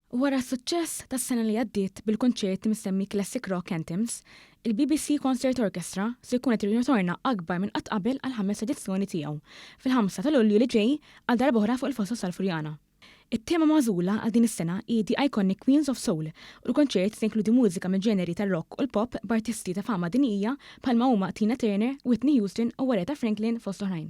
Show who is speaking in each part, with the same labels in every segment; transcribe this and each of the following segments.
Speaker 1: Wara s-suċċess tas-sena li għaddiet bil-kunċert imsemmi Classic Rock Anthems, il-BBC Concert Orchestra se jkun qed jirritorna akbar minn qatt qabel għall-ħames edizzjoni tiegħu fil-5 ta' Lulju li ġej għal darb'oħra fuq il-Fosos tal-Furjana. It-tema magħżula għal din is-sena hi The Iconic Queens of Soul u l-konċert se jinkludi mużika mill-ġeneri tar-rock u l-pop b'artisti ta' fama dinjija bħalma huma Tina Turner, Whitney Houston u Aretha Franklin fost oħrajn.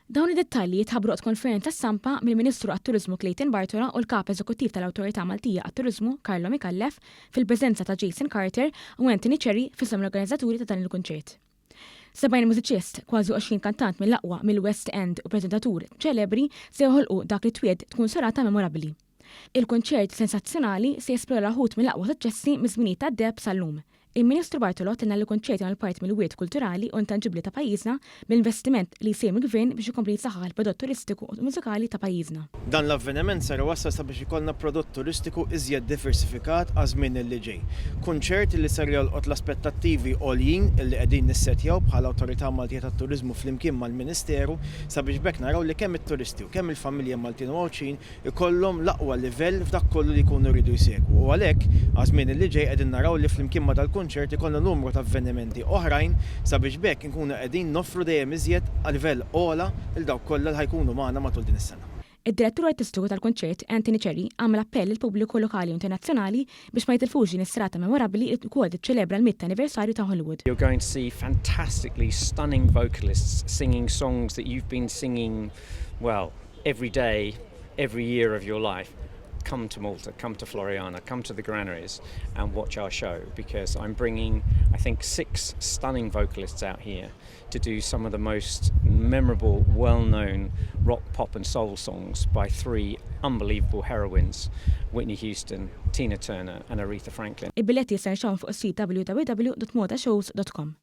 Speaker 1: Dawn id-dettalji tħabbru waqt konferenza stampa mill-Ministru għat-Turiżmu Clayton Bartolo u l-Kap Eżekuttiv tal-Awtorità Maltija għat-Turiżmu Carlo Micallef fil-preżenza ta' Jason Carter u Anthony Cherry f'isem l-organizzaturi ta' dan il-kunċert. 70 mużiċist, kważi 20 kantant mill-aqwa mill-West End u preżentatur ċelebri se joħolqu dak li twiegħed tkun serata memorabbli. Il-kunċert sensazzjonali se jesplora wħud mill-aqwa suċċessi miż-żminijiet tad-deheb sal-lum. Il-Ministru Bartolo tenna li l-kunċert jagħmel parti mill-wirt kulturali u intanġibbli ta' pajjiżna bl-investiment li jsir mill-Gvern biex ikompli jisaħħaħ il-prodott turistiku u mużikali ta' pajjiżna.
Speaker 2: Dan l-avveniment ser iwassal sabiex ikollna prodott turistiku iżjed diversifikat għaż-żmien illi ġej. Kunċert illi ser jolqot l-aspettattivi għoljin illi qegħdin nissettjaw bħala Awtorità Maltija tat-Turiżmu flimkien mal-Ministeru sabiex b'hekk naraw li kemm it-turisti u kemm il-familji Maltin u Għawdxin ikollhom l-aqwa livell f'dak kollu li jkunu jridu jsegwu u għalhekk għaż-żmien li ġej qegħdin naraw li flimkien ma' dal-kunċert ikollna numru ta' avvenimenti oħrajn sabiex b'hekk inkunu qegħdin noffru dejjem iżjed livell ogħla lil dawk kollha li ħa jkunu magħna matul din is-sena.
Speaker 1: Id-direttur artistiku tal-kunċert, Anthony Cherry, għamel appell lill-pubbliku lokali u internazzjonali biex ma jitilfux din is-serata memorabbli li wkoll tiċċelebra l-mitt anniversarju ta' Hollywood.
Speaker 3: You're going to see fantastically stunning vocalists singing songs that you've been singing, well, every day, every year of your life. Come to Malta, come to Floriana, come to the Granaries and watch our show because I'm bringing, I think, six stunning vocalists out here to do some of the most memorable, well-known rock, pop and soul songs by three unbelievable heroines, Whitney Houston, Tina Turner and Aretha Franklin.
Speaker 1: Il-biljetti jistgħu jinxtraw fuq is-sit www.maltashows.com.